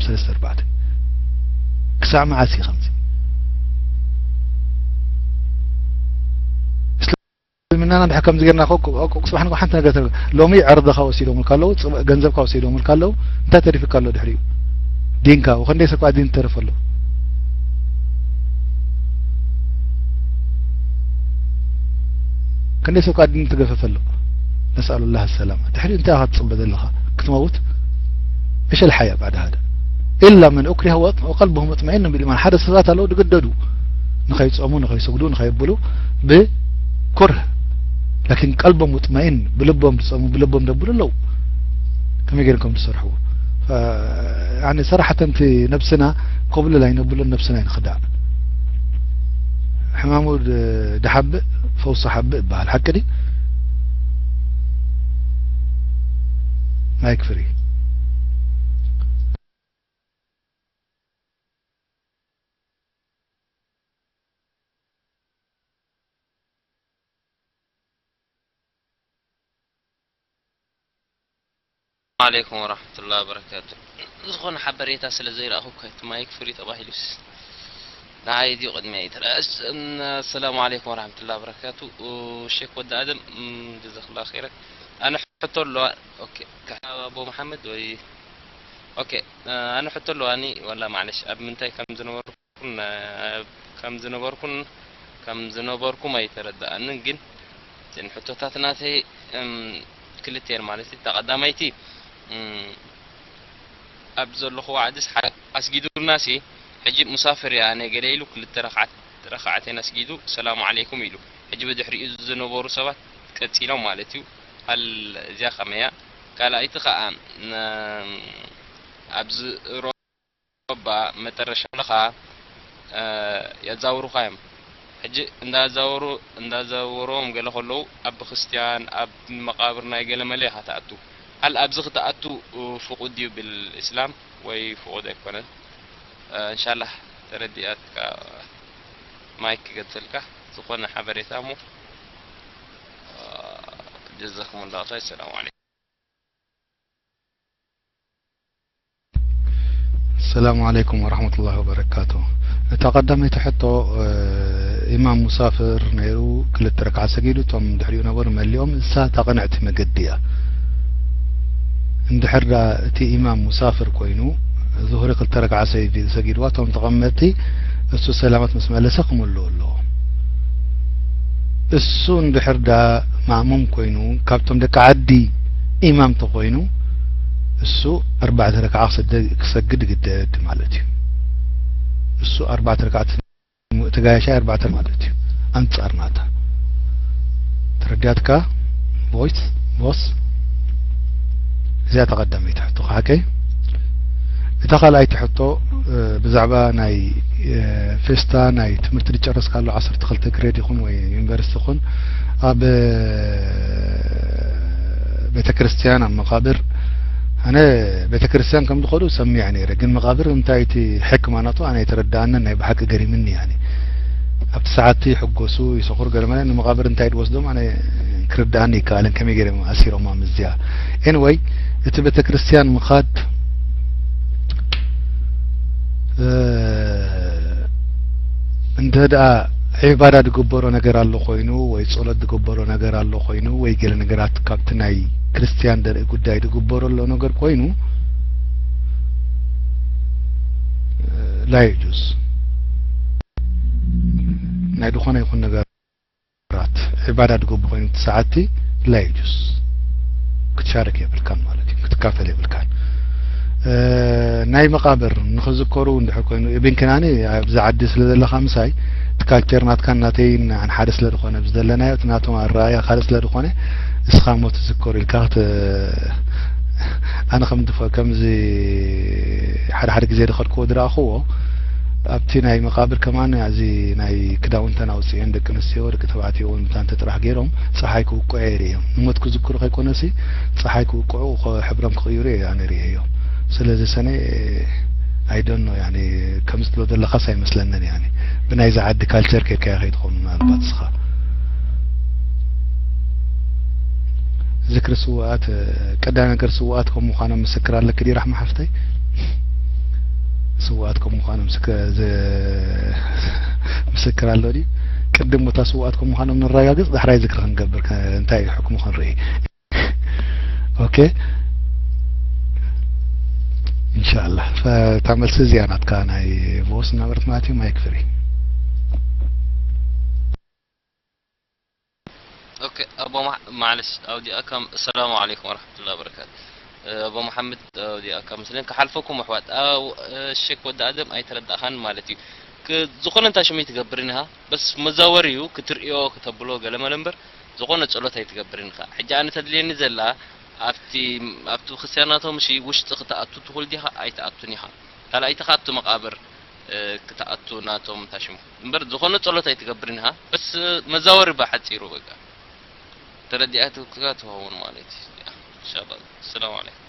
ሰለስተ ኣርባዕተ። ክሳዕ መዓስ እዩ ከምዚ? እስልምናና ድሕር ከምዚ ጌርና ኮ-፣ ኮ-፣ ኮ-፣ ጽባሕ ንግሆ ሓንቲ ነገር ተረፈ። ሎሚ ዕርድኻ ወሲዶምልካ ኣለዉ፣ ጽብ-፣ ገንዘብካ ወሲዶምልካ ኣለዉ። እንታይ ተሪፉካ ኣሎ ድሕሪኡ? ዲንካ፣ ወ-፣ ክንደይ ሰብ ከኣ ዲን ተረፈ ኣሎ? ክንደይ ሰብ ከኣ ዲን ተገፈፈ ኣሎ? ነስኣሉላህ ሰላማ። ድሕሪኡ እንታይ ኢኻ ትጽበ ዘለኻ? ክትመውት? እሽ ኣልሓያ ባዕድ ሃደ። ኢላ መን ኡክሪሀ ወ-፣ ወቀልቡሁ ሙጥመኢን ቢልኢማን። ሓደ ሰባት ኣለዉ ድግደዱ። ንኸይጾሙ፣ ንኸይሰግዱ፣ ንኸየብሉ ብኩርህ። ላኪን ቀልቦም ሙጥመኢን፣ ብልቦም ዝጾሙ፣ ብልቦም ደብሉ ኣለዉ። ከመይ ገይሮም ከም ዝሰርሕዎ። ፈ-፣ ያኒ ሰራሕተን እቲ ነብስና ኮብልል ኣይነብሎን፣ ነብስና ኣይንኽዳዕ። ሕማሙ ድ-፣ ድሓብእ፣ ፈውሱ ሓብእ ይበሃል። ሓቂ ድዩ? ማይክ ፍሪ። ዓለይኩም ወራህመቱላሂ ወበረካቱ። ዝኾነ ሓበሬታ ስለ ዘይረኣኹ እኮ እቲ ማይክ ፍሪ ተባሂሉስ ንዓይ ድዩ ቅድሚያ ይትረኣስ? እም፣ ኣሰላሙ ዓለይኩም ወራህመቱላሂ ወበረካቱ። ኡ፣ ሼክ ወዲ ኣደም፣ እም፣ ጀዛክላ ኸይረ። ኣነ ሕቶ ኣለዋ። ኦኬ፣ ከ-፣ ኣቦ መሓመድ ወይ፣ ኦኬ፣ ኣነ ሕቶ ኣለዋኒ፣ ወላ ማዕለሽ፣ ኣብ ምንታይ ከም ዝነበርኩን፣ ኣብ ከም ዝነበርኩን ከም ዝነበርኩም ኣይተረድኣንን፣ ግን እተን ሕቶታት ናተይ፣ እም፣ ክልተ እየን ማለት እዩ። እታ ቀዳማይቲ፣ እም፣ ኣብ ዘለኹዎ ዓድስ ሓ-፣ ኣስጊዱልናሲ፣ ሕጂ ሙሳፍር እየ ኣነ ገለ ኢሉ ክልተ ረኽዓት፣ ረኽዓተን ኣስጊዱ ሰላሙ ዓለይኩም ኢሉ። ሕጂ ብድሕሪኡ ዝነበሩ ሰባት ቀጺሎም ማለት እዩ። ሃል እዚኣ ከመይ እያ? ካልኣይቲ ኸኣ፣ ን-፣ ኣብዚ ሮባ መጠረሻ ለኻ፣ እ፣ የዛውሩኻ እዮም። ሕጂ እንዳዛወሩ፣ እንዳዛወሮም ገለ ከለዉ ኣብ ክርስትያን፣ ኣብ መቓብር ናይ ገለ መለ ኢኻ ትኣቱ። ሃል ኣብዚ ክትኣቱ ፍቑድ ድዩ ብልእስላም ወይ ፍቑድ ኣይኮነን? እ፣ እንሻላህ ተረዲኣትካ። ማይክ ክገድፈልካ ዝኾነ ሓበሬታ እሞ፣ እ፣ ጀዛኩሙላሁ ኸይር። ሰላም ዓለይኩም። ሰላም ዓለይኩም ወራህመቱላሂ ወበረካቱ። እታ ቀዳመይቲ ሕቶ፣ እ፣ ኢማም ሙሳፍር ነይሩ፣ ክልተ ረክዓ ሰጊዱ፣ እቶም ድሕሪኡ ነበሩ መሊኦም፣ እሳ እታ ቅንዕቲ መገዲ እያ። እንድሕር ደኣ እቲ ኢማም ሙሳፍር ኮይኑ፣ ዙህሪ ክልተ ረክዓ ሰጊ-፣ ሰጊድዋ፣ እቶም ተቐመጥቲ፣ እሱ ሰላማት ምስ መለሰ ክምልኡ ኣለዎም። እሱ እንድሕር ደኣ ማእሙም ኮይኑ፣ ካብቶም ደቂ ዓዲ ኢማም ተኾይኑ፣ እሱ ኣርባዕተ ረክዓ ክሰደ-፣ ክሰግድ ይግደድ ማለት እዩ። እሱ ኣርባዕተ ረክዓት፣ እቲ ጋሻ ኣርባዕተ ማለት እዩ። ኣንጻር ናታ። ተረዲኣትካ? ቦይስ፣ ቦስ? እዚኣ እታ ቀዳመይቲ ሕቶ፣ ሓቀይ? እታ ካልኣይቲ ሕቶ፣ እ፣ ብዛዕባ ናይ፣ እ፣ ፌስታ ናይ ትምህርቲ ዝጨረስካ ኣሎ፣ ዓሰርተ ክልተ ግሬድ ይኹን ወይ ዩኒቨርሲቲ ይኹን፣ ኣብ፣ እ፣ ቤተ ክርስቲያን፣ ኣብ መቓብር፣ ኣነ ቤተ ክርስቲያን ከም ዝኸዱ ሰሚዐ ነይረ፣ ግን መቓብር እንታይ እቲ ሕክማ ናቱ ኣነ ኣይተረድኣንን፣ ናይ ብሓቂ ገሪምኒ፣ ያኒ። ኣብቲ ሰዓት ይሕጎሱ፣ ይሰኽሩ፣ ገለ መለ ንመቓብር እንታይ ዝወስዶም ኣነ ክርድኣኒ ይከኣልን፣ ከመይ ገይሮም ኣሲሮማ ምስዚኣ። ኤኒወይ፣ እቲ ቤተ ክርስቲያን ምኻድ፣ እ፣ እንተ ደኣ ዒባዳ ዝግበሮ ነገር ኣሎ ኮይኑ፣ ወይ ጸሎት ዝግበሮ ነገር ኣሎ ኮይኑ፣ ወይ ገለ ነገራት ካብቲ ናይ ክርስትያን ዘርኢ ጉዳይ ዝግበሮ ኣሎ ነገር ኮይኑ፣ እ፣ ላ የጁዝ። ናይ ዝኾነ ይኹን ነገራት ዒባዳ ዝግበሮ ኮይኑ፣ እቲ ሰዓቲ ላ የጁዝ። ክትሻረክ የብልካን ማለት እዩ፣ ክትካፈል የብልካን። እ፣ ናይ መቓብር ንኽዝከሩ እንድሕር ኮይኑ፣ ኢብን ክናኒ ኣብዚ ዓዲ ስለ ዘለኻ ምሳይ፣ እቲ ካልቸር ናትካን ናተይን ንዓን ሓደ ስለ ዝኾነ፣ ኣብዚ ዘለናዮ፣ እቲ ናቶም ኣረኣእያ ካልእ ስለ ዝኾነ፣ እስኻ እሞ ትዝከሩ ኢልካ ክት-፣ ኣነ ከም ድፈ-፣ ከምዚ ሓደ ሓደ ግዜ ዝኸድክዎ ዝረኣኽዎ፣ ኣብቲ ናይ መቓብር ከማን፣ እዚ ናይ ክዳውንተን ኣውጺኤን፣ ደቂ ኣንስትዮ፣ ደቂ ተባዕትዮ እውን ብታንተ ጥራሕ ገይሮም፣ ጸሓይ ክውቅዑ የርእዮም። ንሞት ክዝክሩ ከይኮነሲ፣ ጸሓይ ክውቅዑ፣ ከ-፣ ሕብሮም ክቕይሩ እየ ኣነ ርእየዮ። ስለዚ ሰነ፣ I don't know፣ ያኒ፣ ከምዚ ትብሎ ዘለኻስ ኣይመስለንን፣ ያኒ። ብናይዚ ዓዲ ካልቸር ኬድካዮ ከይትኸውን ምናልባት እስኻ። ዝክሪ ስውኣት፣ ቀዳይ ነገር ስውኣት ከም ምዃኖም ምስክር ኣለኪ ድዩ ራሕማ ሓፍተይ? ስውኣት ከም ምዃኖም ምስክ-፣ ዝ-፣ ምስክር ኣሎ ድዩ? ቅድም እታ ስውኣት ከም ምዃኖም ንረጋግጽ፣ ዳሕራይ ዝክሪ ክንገብር ከ-፣ እንታይ እዩ ሕክሙ ክንርኢ። ኦኬ። ኢንሻኣላህ። ፈ-፣ እታ መልሲ እዚኣ ናትካ ናይ ቮስ እናበረት ማለት እዩ። ማይክ ፍሪ። ኦኬ፣ ኣቦ መሓ-፣ ማዕለሽ፣ ኣውዲኣካ። ሰላሙ ዓለይኩም ወረሕመቱላሂ ወበረካቱ። እ፣ ኣቦ መሓመድ፣ ኣውዲኣካ መስለን ክሓልፈኩም ኣሕዋት። ኣው፣ እ፣ ሼክ ወዲ ኣደም ኣይተረዳእኻን ማለት እዩ። ክ-፣ ዝኾነ እንታይ ሽሙ ይትገብርን ኢኻ፣ በስ መዛወሪ እዩ፣ ክትርእዮ፣ ክተብሎ ገለ መለ እምበር፣ ዝኾነ ጸሎት ኣይትገብርን ኢኻ። ሕጂ ኣነ ተድልየኒ ዘላ፣ ኣብቲ፣ ኣብቲ ክርስትያናቶም እሺ፣ ውሽጢ ክትኣቱ ትኽእል ዲኻ? ኣይትኣቱን ኢኻ። ካልኣይቲ ኻብቲ መቓብር፣ እ፣ ክትኣቱ ናቶም ታሽሙ። እምበር ዝኾነ ጸሎት ኣይትገብርን ኢኻ። በስ መዛወሪ ብሓጺሩ በቃ። ተረዲኣትካ ትኸውን ማለት እዩ። ኢንሻኣላህ። ሰላም ዓለይኩም።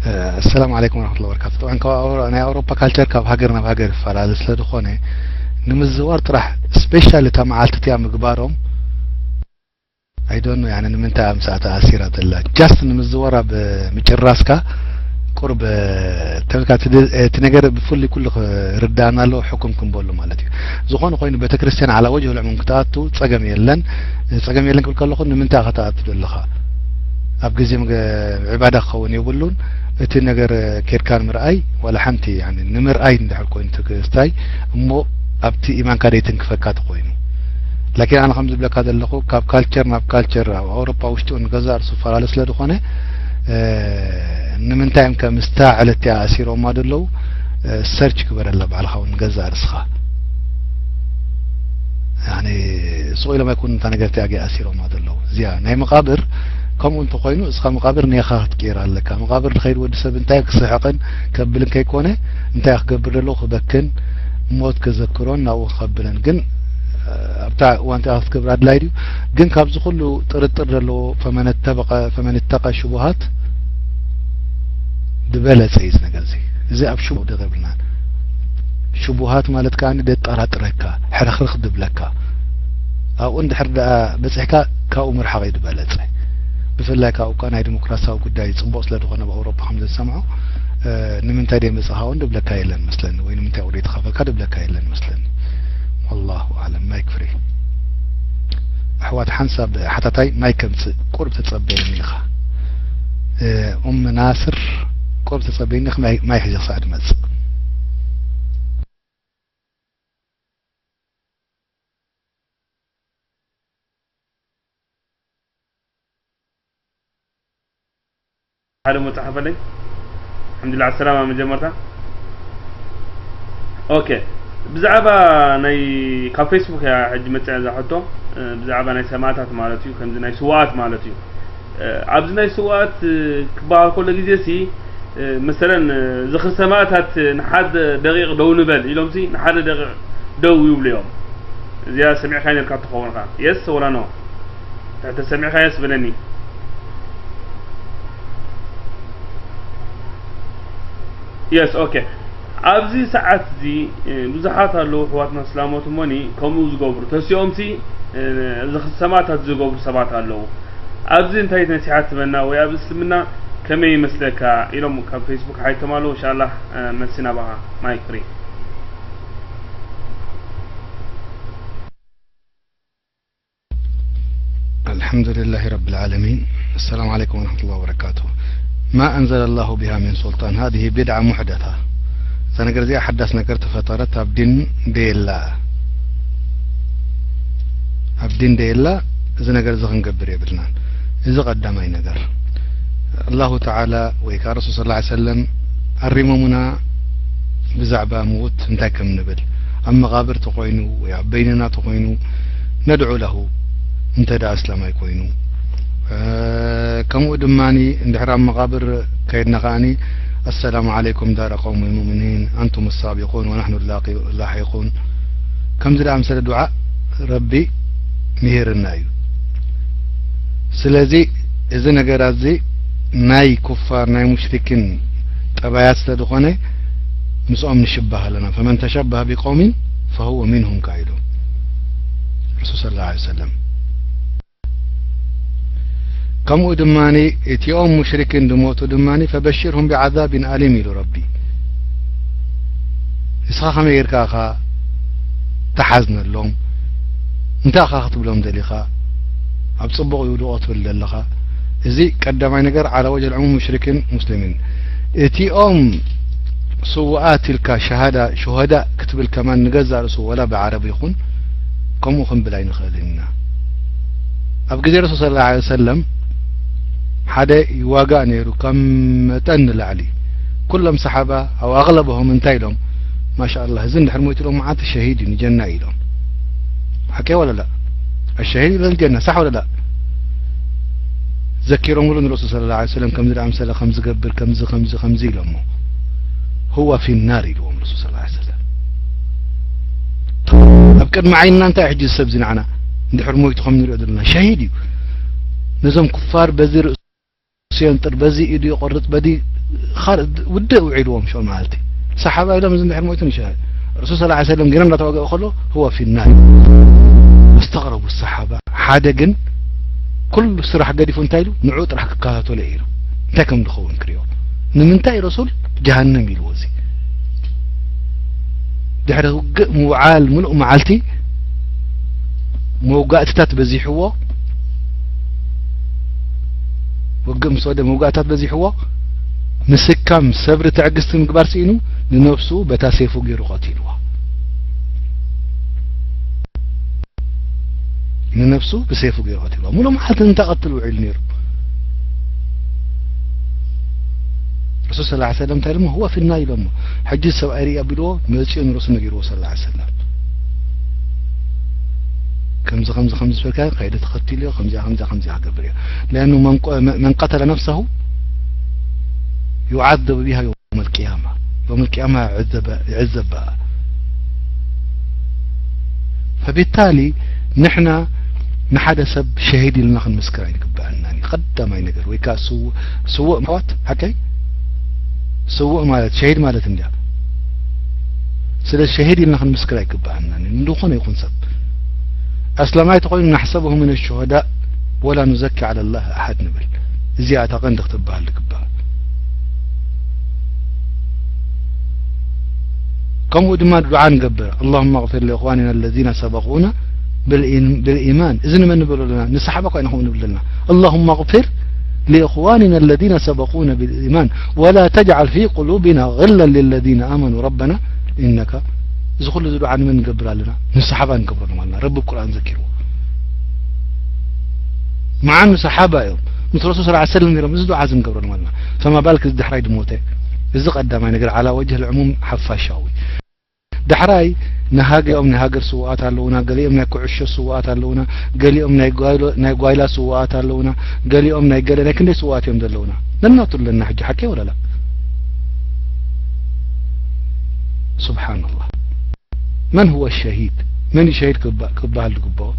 እ፣ ኣሰላሙ ዓለይኩም ወረሕመቱላሂ ወበረካቱ። ጠብዓን ካብ ኣውሮ-፣ ናይ ኣውሮፓ ካልቸር ካብ ሃገር ናብ ሃገር ይፈላለ ስለ ዝኾነ ንምዝዋር ጥራሕ ስፔሻሊ እታ መዓልቲ እቲኣ ምግባሮም I don't know፣ ያኒ ንምንታይ ኣብ ምስኣ ተኣሲራ ዘላ? ጃስት ንምዝወራ ብምጭራስካ ቁርብ ተብልካ እቲ ድ-፣ እቲ ነገር ብፍሉይ ኩሉ ክርዳእና ኣለዎ፣ ሕኩም ክንበሉ ማለት እዩ። ዝኾነ ኮይኑ ቤተክርስትያን ዓላ ወጅህ ልዕሙም ክትኣቱ ጸገም የለን። ጸገም የለን ክብል ከለኹ ንምንታይ ኢኻ ክትኣቱ ዘለኻ? ኣብ ግዜ ምገ-፣ ዕባዳ ክኸውን የብሉን። እቲ ነገር ኬድካ ንምርኣይ ዋላ ሓንቲ፣ ያኒ ንምርኣይ እንድሕር ኮይኑ እቲ ክስታይ እሞ ኣብቲ ኢማንካ ደይትንክፈካ ተኮይኑ። ላኪን ኣነ ከም ዝብለካ ዘለኹ ካብ ካልቸር ናብ ካልቸር ኣብ ኣውሮፓ ውሽጢ እውን ገዛእ ርእሱ ፈላለ ስለ ዝኾነ፣ እ፣ ንምንታይ እዮም ከ ምስታ ዕለት እቲኣ ኣሲሮማ ዘለዉ፣ እ፣ ሰርች ግበረላ ባዕልኻ እውን ገዛእ ርእስኻ። ያኒ ስቕ ኢሎም ኣይኮኑን እታ ነገር እቲኣ ገ-፣ ኣሲሮማ ዘለዉ። እዚኣ ናይ መቓብር ከምኡ እንተኾይኑ እስኻ መቓብር ኔኻ ክትቅይር ኣለካ። መቓብር ዝኸይድ ወዲ ሰብ እንታይ ክስሕቕን ከብልን ከይኮነ እንታይ ክገብር ዘለዉ ክበክን ሞት ከዘክሮን ናብኡ ከብለን። ግን፣ እ፣ ኣብታ እዋን እንታይ ክትገብር ኣድላይ ድዩ? ግን ካብዚ ኩሉ ጥርጥር ዘለዎ ፈመን ተበቐ-፣ ፈመን ተቀ ሽቡሃት ዝበለጸ እዩ እዚ ነገር እዚ። እዚ ኣብ ሽቡ ደገብርና። ሽቡሃት ማለት ከኣ ደጠራጥረካ፣ ሕርኽርኽ ድብለካ። ኣብኡ እንድሕር ደኣ በጺሕካ ካብኡ ምርሓቕ እዩ ዝበለጸ። ብፍላይ ካብኡ እኳ ናይ ዲሞክራሲያዊ ጉዳይ ጽቡቕ ስለ ዝኾነ ኣብ ኣውሮፓ ከም ዘሰምዖ፣ እ፣ ንምንታይ ደይ መጻኻ እውን ድብለካ የለን መስለኒ፣ ወይ ንምንታይ ቁሪ ተኸፈልካ ድብለካ የለን መስለኒ። ወላሁ ኣዕለም። ማይክ ፍሪ። ኣሕዋት ሓንሳብ ሓታታይ ማይክ ከምጽእ ቁርብ ተጸበየኒ ኢኻ። እ፣ ኡም ናስር ቁርብ ተጸበየኒ ኢኻ፣ ማይ፣ ማይ ሒዘ ክሳዕ ድመጽእ። ሓደ መጽሓፈለይ። ኣልሓምዱሊላህ ዓሰላማ መጀመርታ። ኦኬ፣ ብዛዕባ ናይ፣ ካብ ፌስቡክ እያ ሕጂ መጽያ እዛ ሕቶ፣ እ፣ ብዛዕባ ናይ ሰማእታት ማለት እዩ፣ ከምዚ ናይ ስዋኣት ማለት እዩ። እ፣ ኣብዚ ናይ ስዋኣት፣ እ፣ ክበሃል ከሎ ግዜ ሲ፣ እ፣ መሰለን፣ እ፣ ዝኽሪ ሰማእታት ንሓደ ደቂቕ ደው ንበል ኢሎም ሲ፣ ንሓደ ደቂቕ ደው ይብሉ እዮም። እዚኣ ሰሚዕካ ነርካ ትኸውን ኢኻ። የስ ወላ ኖ? ትሕተ ሰሚዕካ የስ በለኒ። የስ፣ ኦኬ። ኣብዚ ሰዓት እዚ፣ እ፣ ብዙሓት ኣለዉ ኣሕዋትና እስላሞት እሞኒ ከምኡ ዝገብሩ። ተሲኦምሲ፣ እ፣ እዚ ሰማእታት ዝገብሩ ሰባት ኣለዉ። ኣብዚ እንታይ ነሲሓት ትበና ወይ ኣብ እስልምና ከመይ ይመስለካ ኢሎም ካብ ፌስቡክ ሓይቶም ኣለዉ። ኢንሻላህ፣ እ፣ መልሲ ናባኻ። ማይክ ፍሪ። الحمد لله رب العالمين. السلام عليكم ورحمة الله وبركاته. ما أنزل الله بها من سلطان. هذه بدعة محدثة. እዛ ነገር እዚኣ ሓዳስ ነገር ተፈጠረት፣ ኣብ ዲን ደየላ። ኣብ ዲን ደየላ፣ እዚ ነገር እዚ ክንገብር የብልናን። እዚ ቀዳማይ ነገር። ኣላሁ ተዓላ ወይ ከኣ ረሱል ሰለላሁ ዐለይሂ ወሰለም ኣሪሞሙና ብዛዕባ ምዉት እንታይ ከም ንብል፣ ኣብ መቓብር ተኾይኑ ወይ ኣብ በይንና ተኾይኑ ነድዑ ለሁ፣ እንተ ደኣ ኣስላማይ ኮይኑ። እ፣ ከምኡ ድማኒ እንድሕር ኣብ መቓብር ከይድና ከኣኒ፣ ኣሰላሙ ዓለይኩም ዳረ ቀውሚ ሙእሚኒን፣ ኣንቱም ሳቢቁን ወናሕኑ ላቂ-፣ ላሒቁን፣ ከምዚ ደኣ ኣምሰለ ዱዓ ረቢ ምሂርና እዩ። ስለዚ እዚ ነገራት እዚ ናይ ኩፋር፣ ናይ ሙሽሪኪን ጠባያት ስለ ዝኾነ፣ ምስኦም ንሽባህ ኣለና። ፈመን ተሸበሀ ቢቀውሚን ፈሁወ ሚንሁም፣ ቃ ኢሉ ረሱል ሰለላሁ ዐለይሂ ወሰለም። ከምኡ ድማ እቲኦም ሙሽሪኪን ዝሞቱ ድማ ፈበሽርሁም ብዓዛብን ኣሊም ኢሉ ረቢ። ንስኻ ከመይ ጌርካ ኢኻ ተሓዝነሎም? እንታይ ኢኻ ክትብሎም ደሊኻ? ኣብ ጽቡቕ ይውድቖ ትብል ዘለኻ? እዚ ቀዳማይ ነገር፣ ዓላ ወጅህ ልዕሙም ሙሽሪኪን ሙስሊሚን። እቲኦም ስውኣት ኢልካ ሸሃዳ፣ ሹሃዳ ክትብል ከማን ንገዛእ ርእሱ ወላ ብዓረብ ይኹን ከምኡ ክንብል ኣይንኽእልን ኢና። ኣብ ግዜ ረሱል ሰለላሁ ዐለይሂ ወሰለም ሓደ ይዋጋእ ነይሩ፣ ካብ መጠን ንላዕሊ። ኩሎም ሰሓባ፣ ኣው ኣግለበሆም እንታይ ኢሎም? ማሻ ኣላህ፣ እዚ እንድሕር ሞይቱ ኢሎም መዓልቲ ሸሂድ እዩ፣ ንጀና እዩ ኢሎም። ሓቂ ወላ ላ? ኣሸሂድ ኢለን ጀና፣ ሳሕ ወላ ላ? ዘኪሮምሉ ንረሱል ሰለላሁ ዐለይሂ ወሰለም፣ ከምዚ ደኣ ምሰለ፣ ከምዚ ገብር፣ ከምዚ፣ ከምዚ፣ ከምዚ ኢሎሞ። ሁወ ፊ ናር ኢልዎም ረሱል ሰለላሁ ዐለይሂ ወሰለም። ኣብ ቅድሚ ዓይንና እንታይ ሕጂ ሰብ እዚ ንዓና እንድሕር ሞይቱ ከም ንሪኦ ዘለና ሸሂድ እዩ። ነዞም ኩፋር በዚ ርእሱ የንጥር፣ በዚ ኢዱ ይቆርጥ፣ በዚ ካልእ ውድእ ውዒልዎም ሸው መዓልቲ። ሰሓባ ኢሎም እዚ እንድሕር ሞይቱ ንሸሂድ። ረሱል ሰለላሁ ዐለይሂ ወሰለም ገና እንዳተዋገኡ ከሎ ሁወ ፊ ናር። ኣስተቕረቡ ሰሓባ። ሓደ ግን ኩሉ ስራሕ ገዲፉ እንታይ ኢሉ? ንዑ ጥራሕ ክከታተሎ ኢሉ። እንታይ ከም ዝኸውን ክሪኦ። ንምንታይ ረሱል ጀሃነም ኢልዎ እዚ? ድሕሪ ውግእ ምውዓል ምሉእ መዓልቲ መውጋእትታት በዚሕዎ፣ ውግእ ምስ ወደ መውጋእትታት በዚሕዎ፣ ምስካም፣ ሰብሪ፣ ትዕግስቲ ምግባር ስኢኑ፣ ንነብሱ በታ ሴፉ ገይሩ ቀቲልዋ። ንነብሱ ብሴፉ ገይሩ ቀቲልዋ። ሙሉእ መዓልቲ እንታይ ቀትል ውዒሉ ነይሩ? ረሱል ሰለላሁ ዐለይሂ ወሰለም እንታይ ኢሎሞ? ሁወ ፊ ናር ኢሎሞ። ሕጂ ሰብኣይ ርኢ ኣቢልዎ መጺኡ ንርእሱ ነጊርዎ ሰለላሁ ዐለይሂ ወሰለም። ከምዚ፣ ከምዚ፣ ከምዚ ዝበልካ ከይደ ተኸቲልዮ፣ ከምዚኣ፣ ከምዚኣ፣ ከምዚኣ ክገብር እየ። لأنه من ق-، من قتل نفسه يعذب بها يوم القيامة. يوم القيامة يعذب، يعذب بها. فبالتالي ንሕና ንሓደ ሰብ ሸሂድ ኢልና ክንምስክር ኣይግበኣናን እዩ። ቀዳማይ ነገር፣ ወይ ከኣ ስው-፣ ስውእ ማለት፣ ሓቀይ? ስውእ ማለት፣ ሸሂድ ማለት እንድያ። ስለ ሸሂድ ኢልና ክንምስክር ኣይግበኣናን እዩ። ንዝኾነ ይኹን ሰብ። ኣስላማይ ተኾይኑ፣ نحسبه من الشهداء ولا نزكي على الله أحد ንብል። እዚኣ እታ ቀንዲ ክትበሃል ዝግባእ። ከምኡ ድማ ዱዓ ንገብር። اللهم اغفر لإخواننا الذين سبقونا بالإيم-، بالإيمان. እዚ ንመን ንብሎ ኣለና? ንሰሓባ እኮ ኢና ከምኡ ንብል ዘለና። اللهم اغفر لإخواننا الذين سبقونا بالإيمان ولا تجعل في قلوبنا غلا للذين آمنوا ربنا إنك، እዚ ኩሉ እዚ ዱዓ ንመን ንገብር ኣለና? ንሰሓባ ንገብረሎም ኣለና። ረቢ ኣብ ቁርኣን ዘኪርዎ። መዓኑ ሰሓባ እዮም። ምስ ረሱል ሰለላሁ ዐለይሂ ወሰለም ነይሮም። እዚ ዱዓ እዚ ንገብረሎም ኣለና። ፈማ ባልክ እዚ ዳሕራይ ድሞተ። እዚ ቀዳማይ ነገር፣ ዓላ ወጅህ ልዕሙም ሓፋሻዊ። ዳሕራይ ንሃገ-፣ ገሊኦም ናይ ሃገር ስውኣት ኣለዉና፣ ገሊኦም ናይ ኩዕሾ ስውኣት ኣለዉና፣ ገሊኦም ናይ ጓይሎ-፣ ናይ ጓይላ ስውኣት ኣለዉና፣ ገሊኦም ናይ ገለ ናይ ክንደይ ስውኣት እዮም ዘለዉና። ነናቱ ኣለና ሕጂ፣ ሓቂ ወላ ላ? ሱብሓነላህ። መን ሁወ ሸሂድ? መን እዩ ሸሂድ ክባ-፣ ክበሃል ዝግብኦ?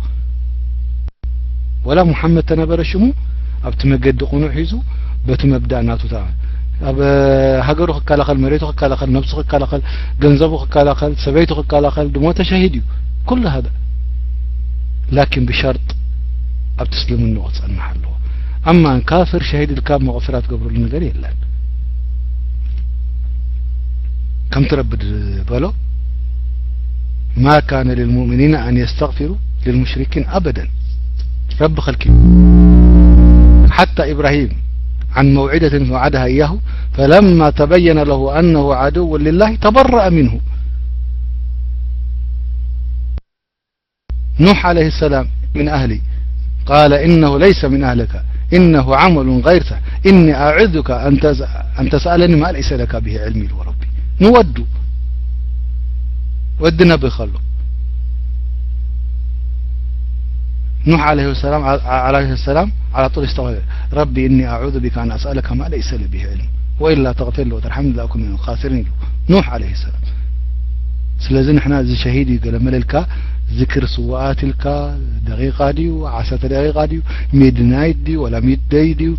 ወላ ሙሓመድ ተነበረ ሽሙ፣ ኣብቲ መገዲ ቅኑዕ ሒዙ፣ በቲ መብዳእ ናቱ ተኣ-፣ ኣብ ሃገሩ ክከላኸል፣ መሬቱ ክከላኸል፣ ነብሱ ክከላኸል፣ ገንዘቡ ክከላኸል፣ ሰበይቱ ክከላኸል፣ ድሞተ ሸሂድ እዩ። ኩሉ ሃደ። ላኪን ብሸርጥ ኣብቲ እስልምንኡ ክጸንሕ ኣለዎ። ኣማ ካፍር ሸሂድ ኢልካ መቕፍራ ትገብረሉ ነገር የለን። ከምቲ ረቢ ዝበሎ፣ ما كان للمؤمنين أن يستغفروا للمشركين أبدا. ረቢ ከልኪሉ። حتى إبراهيم عن موعدة وعدها إياه فلما تبين له أنه عدو لله تبرأ منه. ኑሕ ዓለይሂ ሰላም من أهلي قال إنه ليس من أهلك إنه عمل غير صالح إني أعظك أن تس-، أن تسألني ما ليس لك به علم ኢልዎ ረቢ። ንወዱ፣ ወዲ ነቢ ከሎ። ኑሕ ዓለይሂ ሰላም፣ ዓ-፣ ዓለይሂ ሰላም على طول استغفر. رب إني أعوذ بك أن أسألك ما ليس لي به علم وإلا تغفر لي وترحمني لأكن من الخاسرين ኢሉ ኑሕ ዓለይሂ ሰላም። ስለዚ ንሕና እዚ ሸሂድ እዩ ገለ መለ ኢልካ ዝክር ስውኣት ኢልካ ደቂቃ ድዩ፣ ዓሰርተ ደቂቃ ድዩ፣ ሚድናይት ድዩ፣ ወላ ሚድደይ ድዩ፣